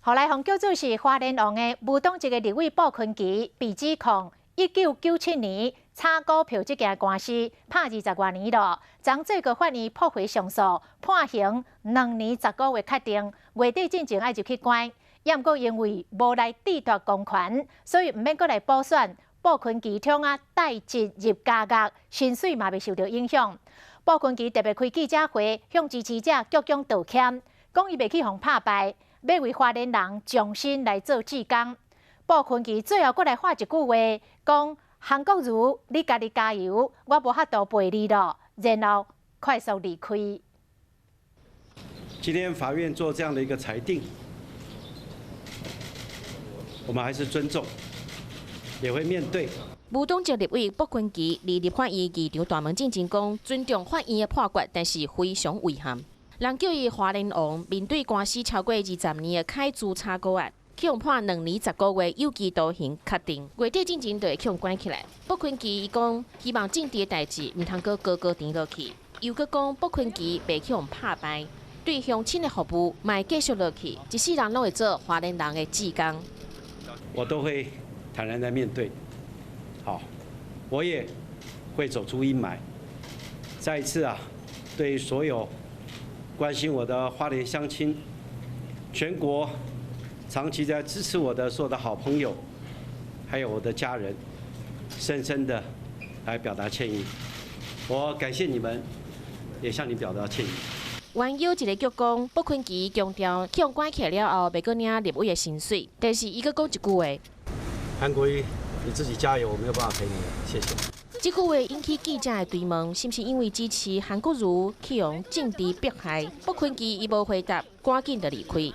予來予叫做是花蓮王的無黨籍的立委傅崐萁被指控1997年炒股票這件官司判20外年咯，昨最高法院駁回上訴，判刑2年10個月確定，月底進前愛入去關。也毋過因為無來褫奪公權，所以毋免閣來補選。傅崐萁通啊帶職入監獄，薪水嘛袂受著影響。傅崐萁特別開記者會，向支持者鞠躬道歉，講伊袂去予拍敗，欲為花蓮人重新來做志工。傅崐萁最後閣來喊一句話，講韓國瑜，你家己加油，我無法度陪你咯。然後快速離開。今天法院做這樣的一個裁定，我們還是尊重，也會面對。無黨籍立委傅崐萁佇立法院議場大門進前講，尊重法院的判決，但是非常遺憾。人叫伊花蓮王，面對官司超過20年的凱資炒股案，去予判2年10個月有期徒刑確定，月底進前就會去予關起來。傅崐萁伊講，希望政治的代誌毋通閣高高懸落去，又閣講傅崐萁袂去予拍敗，對鄉親的服務嘛會繼續落去，一世人攏會做花蓮人的志工。我都會坦然來面對，好，我也會走出陰霾。再一次啊，對所有關心我的花蓮鄉親，全國長期在支持我的所有的好朋友，還有我的家人，深深的來表達歉意。我感謝你們，也向你表達歉意。原有一个鞠躬，傅崐萁強調，去予關起來了後，袂閣領立委的薪水，但是伊閣講一句話：韓國瑜，你自己加油，我沒有辦法陪你，謝謝。這句話引起記者的追問，是毋是因為支持韓國瑜去予政治迫害？傅崐萁伊無回答，趕緊就離開。